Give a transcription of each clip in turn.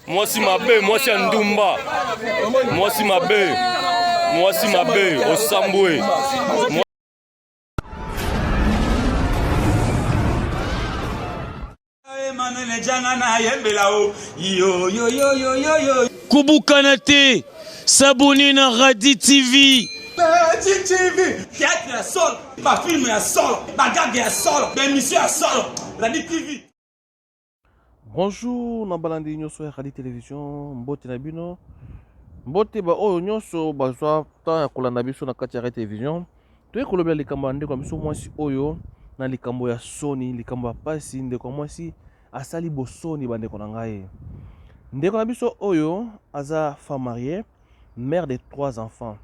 Mwasi mabe, mwasi ya ndumba. Mwasi mabe. Mwasi mabe, osambwe. Emmanuel Janga na yembela o yo yo yo yo yo yo. Kobukana te, s'abonner na Radi TV. Radi TV, théâtre ya solo, ba film ya solo, ba gag ya solo, ba émission ya solo. Radi TV. Bonjour na balandi nyonso ya Radi Television, mbote na bino. Mbote ba oyo nyonso bazwa temps ya kolanda biso na kati ya Radi Television. Toye kolobela likambo ya ndeko ya biso mwasi oyo na likambo ya soni, likambo ya pasi. Ndeko ya mwasi asali bosoni bandeko na ngai. Ndeko na biso oyo aza femme mariée, mère de trois enfants.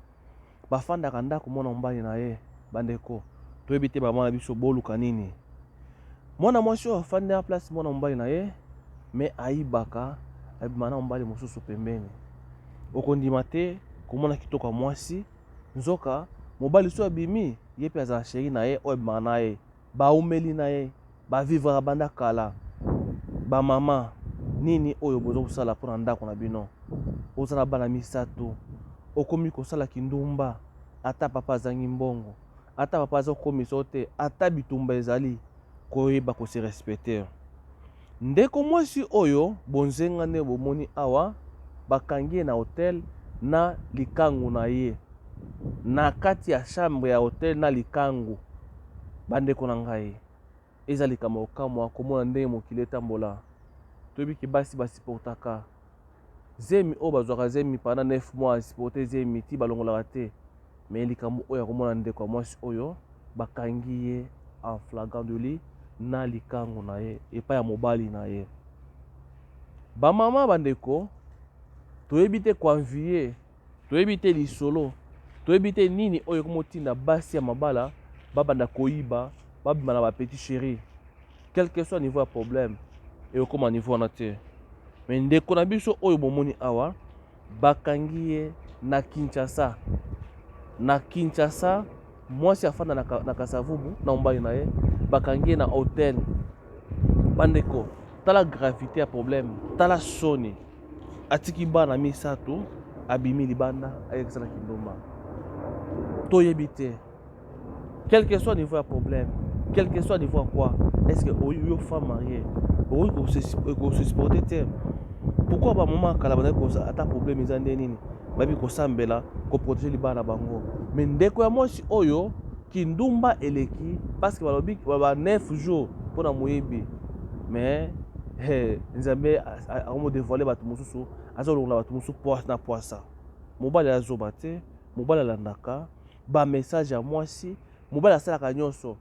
Bafandaka ndako mwana mobali na ye. Bandeko, toyebi te bamama na biso boluka nini. Mwana mwasi oyo afandi na place mwana mobali na ye, mais ayibaka, abima na mobali mosusu pembeni. Okondima te komona kitoko ya mwasi, nzoka mobali soki abimi, ye pe azala cheri na ye oyo abimaka na ye. Bawumeli na ye, ba vivraka banda kala. Ba mama, nini oyo bozo kosala pona ndako na bino? Oza na bana misatu, okomi kosala kindumba, ata papa azangi mbongo, ata papa azo komisa yo te, ata bitumba ezali, koyeba ko se respecter. Ndeko mwasi oyo bonzenga nde bomoni awa, bakangi ye na hotel na likangu na ye. Na kati ya chambre ya hotel na likangu. Bandeko na ngai, eza likambo ya kokamwa komona ndenge mokili etambola. Toyebi ke basi ba supportaka zemi oyo bazwaka zemi pendant 9 mois, supporter zemi ti balongolaka te. Mais likambo oyo ya komona ndeko ya mwasi oyo bakangi ye en flagrant délit na likangu na ye epai ya mobali na ye. Ba mama bandeko, toyebi te ko envier, toyebi te lisolo, toyebi te nini oyo ekomotinda basi ya mabala babanda koyiba, babima na ba petit chéri. Quel que soit niveau ya problème, ekokoma niveau wana te. Mais ndeko na biso oyo bomoni awa, bakangi ye na Kinshasa. Na Kinshasa, mwasi afanda na, na Kasavubu na mobali na ye, bakangi ye na hotel. Bandeko, tala gravité ya problème, tala soni. Atiki bana misato, abimi libanda, ayekisa na kindumba. Toyebi te. Quel que soit niveau ya problème, quel que soit niveau ya quoi, est-ce que oyo femme mariée okoki ko se supporter te? Pourquoi ba maman kala bazali koza ata problème eza nde nini? Bayebi kosambela, ko protéger libala na bango. Mais ndeko ya mwasi oyo kindumba eleki parce que balobi ba 9 jours pona moyibi. Mais hey, Nzambe akomo dévoiler bato mosusu, azolongola bato mosusu poisse na poissa. Mobali azoba te, mobali alandaka ba message ya mwasi mobali asalaka nyonso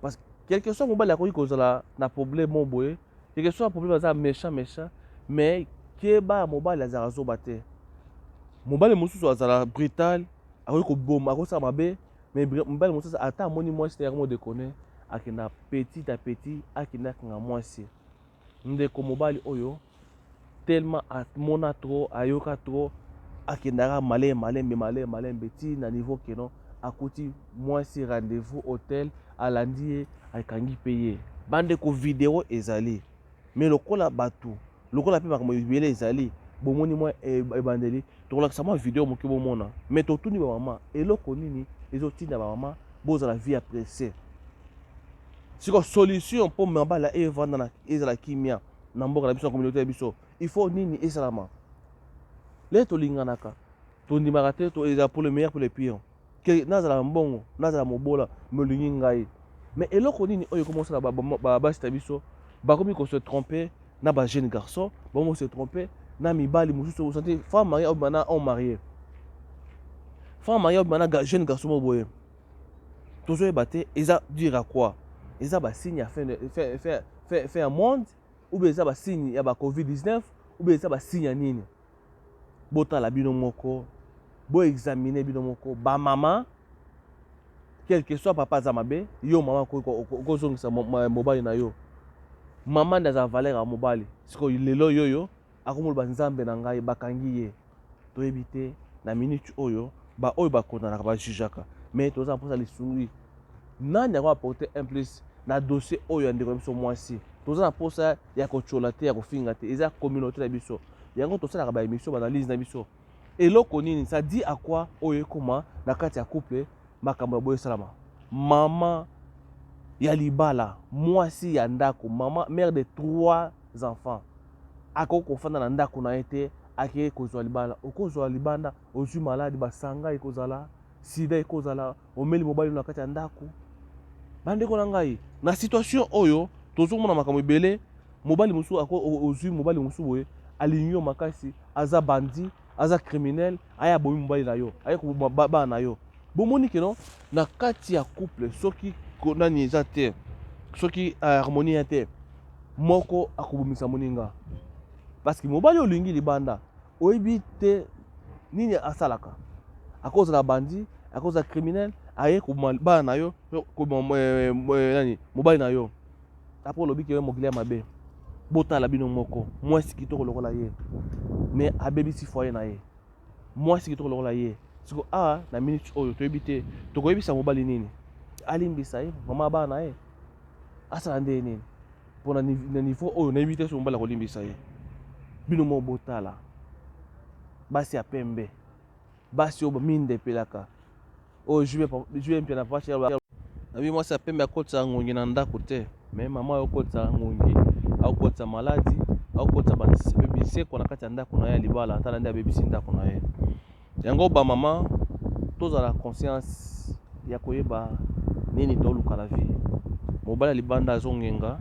parce que quelque soit mobali akoki kozala na problème moko boye quelque soit problème aza méchant méchant mais keba ya mobali azalaka zoba te mobali mosusu azala brutal akoki koboma akosala mabe mais mobali mosusu ata amoni mwasi te yango modekone akenda petit à petit akenda akanga mwasi Ndeko mobali oyo tellement amona trop ayoka trop akendaka malembe malembe malembe malembe ti na niveau keno akuti mwasi rendez-vous hotel alandi ye akangi mpe ye. Bandeko video ezali mais lokola batu lokola mpe makambo ebele ezali bomoni mwa ebandeli tokolakisa mwa video moke bomona mais totuni ba mama eloko nini ezotinda ba mama bozala vie ya presse. Siko solution mpo mabala evanda na ezala kimia na mboka na biso na communauté ya biso il faut nini esalama le tolinganaka tondimaka te to ezala pour le meilleur pour le pire ke nazala mbongo nazala mobola mais olingi ngai mais eloko nini oyo ekomi kosala basi na biso bakomi ko se tromper na ba jeune garçon bakomi ko se tromper na mibali mosusu osanti femme mariée obima na homme marié femme mariée obima na jeune garçon moko boye tozoyeba te eza dire à quoi eza basigne ya fin, fin, fin, fin, fin ya monde ou bien eza basigne ya ba covid 19 ou bien eza basigne ya nini botala bino moko boexamine bino moko bamama quelque soit papa aza mabe yo mama okozongisa mobali na yo mama nde aza valeur ya mobali sikoyo lelo yoyo Akomoloba nzambe na ngai bakangi ye toyebi te na minute oyo ba oyo ba condanaka ba jugeaka mais toza na mposa lisungi nani ako apporter un plus na dossier oyo ya ndeko na biso mwasi toza na mposa ya kotyola te ya kofinga te eza communauté na biso. Yango tosalaka ba émission, ba analyse na biso. Eloko nini ça dit à quoi oyo ekoma na kati ya couple makambo ya boye esalama? Mama ya libala, mwasi ya ndako, mama mère de trois enfants akoki kofanda na ndako na ye te, ake kozwa libala. Okozwa libanda, ozwi maladi, basanga ekozala, sida ekozala, omeli mobali na kati ya ndako. Bandeko na ngai, na situation oyo tozomona makambo ebele. Mobali mosusu ozwi mobali mosusu boye, alingi yo makasi, aza bandi, aza criminel, aye abomi mobali na yo, aye koboma bana na yo. Bomoni keno na kati ya couple soki nani eza te, soki harmonie ya te, moko akobomisa moninga. Parce que mobali olingi libanda, oyebi te nini asalaka, akozala bandi, akozala criminel, aye koboma bana na yo, koboma nani mobali na yo. Après olobi ke mokili ya mabe. Botala bino moko, mwasi kitoko lokola ye, mais abebisi foyer na ye. Mwasi kitoko lokola ye. Siko awa na minute oyo toyebi te tokoyebisa mobali nini, alimbisa ye mama bana na ye, asala nde nini pona na niveau oyo nayebi te soki mobali akolimbisa ye. Bino moko botala basi ya pembe, basi oyo minda epelaka oyo jube mpia na pasi nabi mwasi ya pembe akotisa ngongi na ndako te, mais mama oyo akotisa ngongi, akotisa maladi, akotisa binsekwa na kati ya ndako na ye ya libala. Tala nde abebisi ndako na ye. Yango ba mama tozala conscience ya koyeba nini toluka na vie. Mobali ya libanda azongenga,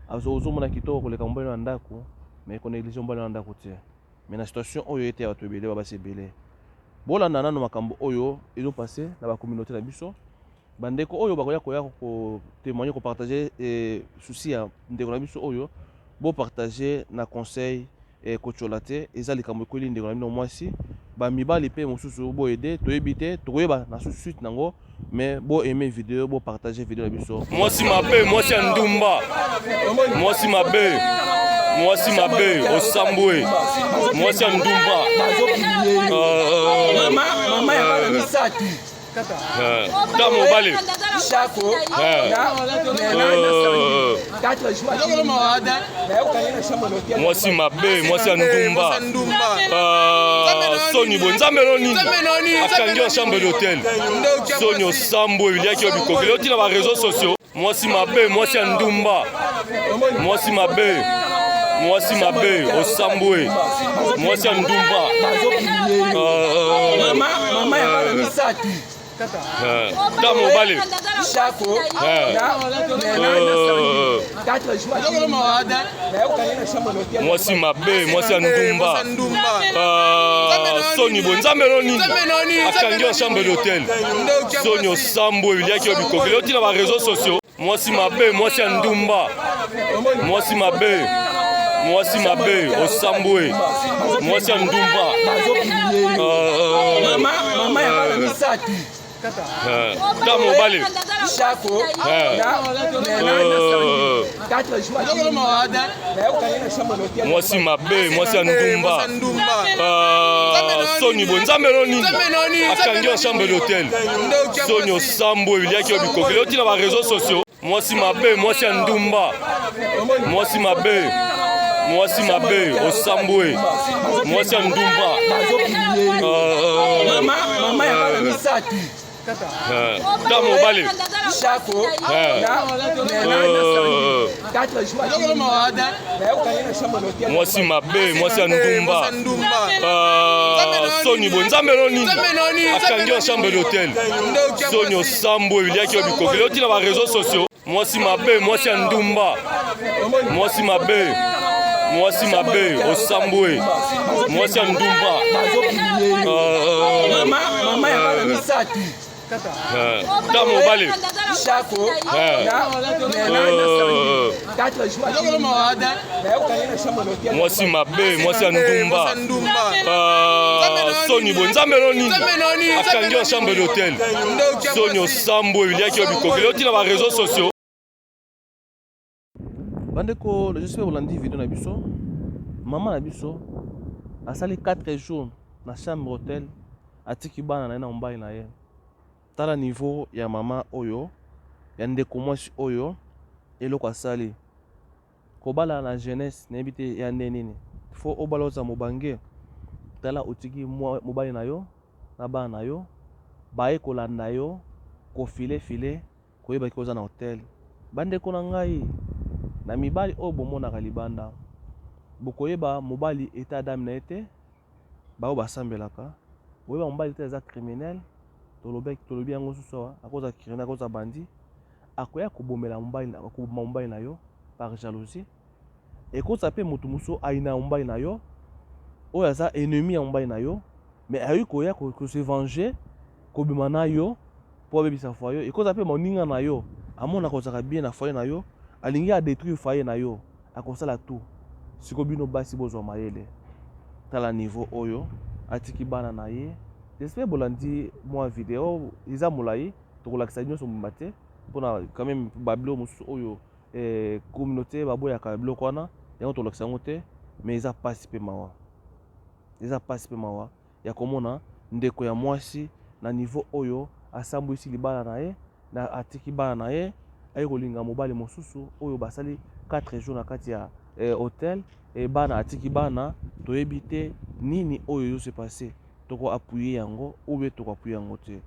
ozomona kitoko koleka mobali na ndako, mais ko néglige mobali na ndako te. Mais na situation oyo ete ya bato ebele, babasi ebele, bolanda nano makambo oyo ezo passe na ba communauté na biso. Bandeko oyo bakoya koya ko témoigner, ko partager souci ya ndeko na biso oyo, bo partager na conseil kotiola te, eza likambo ekweli ndeko na bino mwasi. Ba mibali pe mosusu bo aider, toyebi te, tokoyeba na suite nango, mais bo aimer vidéo, bo partager vidéo na biso. Mwasi mabe, mwasi ya ndumba, mwasi mabe, mwasi mabe, osambwe, mwasi ya ndumba. Mama, mama ya bana misato. Ta mobali. Mwasi mabe, mwasi ya ndumba. Soni boye, nzambe no nini akangi yo chambre d'hôtel, soni osambwe, biliaki yo bikokeli otina ba réseaux sociaux. Mwasi mabe, mwasi ya ndumba, mwasi mabe, mwasi mabe, osambwe, mwasi ya ndumba. Mama, mama ya bana misato. Ta mobali. Mwasi mabe, mwasi ya ndumba. Soni boye, nzambe no nini akangi yo chambre d'hôtel, soni osambwe, biliaki yo bikokeli otina ba réseaux sociaux. Mwasi mabe, mwasi ya ndumba, mwasi mabe, mwasi mabe, osambwe, mwasi ya ndumba. Mama, mama ya bana misato. Ta mobali. Mwasi mabe, mwasi ya ndumba. Soni boye, nzambe no nini akangi yo chambre d'hôtel, soni osambwe, biliaki yo bikokeli otina ba réseaux sociaux. Mwasi mabe, mwasi ya ndumba, mwasi mabe, mwasi mabe, osambwe, mwasi ya ndumba. Mama, mama ya bana misato. Ta mobali. Mwasi mabe, mwasi ya ndumba. Soni boye, nzambe no nini akangi yo chambre d'hôtel, soni osambwe, biliaki yo bikokeli otina ba réseaux sociaux. Mwasi mabe, mwasi ya ndumba, mwasi mabe, mwasi mabe, osambwe, mwasi ya ndumba. Mama, mama ya bana misato. Ta mobali. Mwasi mabe, mwasi ya ndumba. Soni boye, nzambe no nini akangi yo chambre d'hôtel, soni osambwe, biliaki yo bikokeli otina ba réseaux sociaux. Bandeko, j'espère bolandi video na biso. Mama na biso asali 4 jours na chambre hôtel, atiki bana na ye na mobali na ye. Tala niveau ya mama oyo, ya ndeko mwasi oyo, eloko asali kobala na jeunesse nayebi te ya nde nini. Faut obala oza mobange. Tala otiki mobali na yo na bana na yo baye kolanda yo kofile file koyeba ke oza na hotel. Bandeko na ngai na mibali oyo bomonaka libanda bokoyeba mobali etat d'ame na ye te baoyo basambelaka boyeba mobali te aza criminel tolobi yango susu awa akozala criminel akozala bandi akoya kobomela mobali akoboma mobali na yo par jalousie. Ekozala pe mutu mosusu ayina mobali na yo, oyo aza ennemi ya mobali na yo, mais ayoki koya ko se venger, kobima na yo po abebisa foyer. Ekozala pe moninga na yo, amonaka ozalaka bien na foyer na yo, alingi a detruire foyer na yo, akosala tout. Sikoyo bino basi bozwa mayele. Tala niveau oyo atiki bana na ye. J'espère bolandi mwa video, eza molayi, tokolakisa nionso mobimba te pona quand meme ba biloko mosusu oyo eh, communauté baboyaka biloko wana yango tolakisa yango te mais eza pasi pe mawa eza pasi pe mawa ya komona ndeko ya mwasi na niveau oyo asambwisi libala na ye na atiki bana na ye aye kolinga mobali mosusu oyo basali 4 jours na kati ya eh, hotel e bana atiki bana toyebi te nini oyo ezo se passer toko appuyer yango ou bien toko appuyer yango te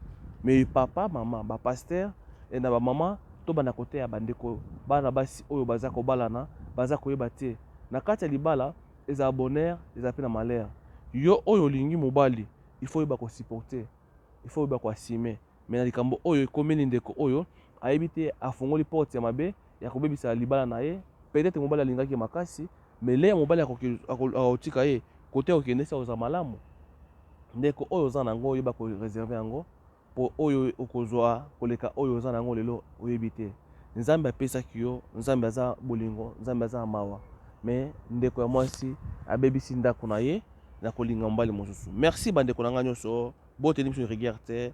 mais papa mama ba pasteur et na ba mama tobanda koteya ba ndeko bana basi oyo baza kobalana baza koyeba te na kati ya libala ezala bonheur ezala pe na malheur yo oyo olingi mobali il faut oyeba ko supporter il faut oyeba ko assumer mais na likambo oyo ekomeli ndeko oyo ayebi te afongoli porte ya mabe ya kobebisa libala na ye peut-etre mobali alingaki ye makasi mais le ya mobali akotika ye kote akokende esi akozala malamu ndeko oyo oza na yango oyeba ko reserve yango po oyo okozwa koleka oyo oza na yango lelo oyebi te nzambe apesaki yo nzambe aza bolingo nzambe aza mawa mais ndeko ya mwasi abebisi ndako na ye na kolinga mobali mosusu merci bandeko na ngai nyonso boteli biso rigueur te.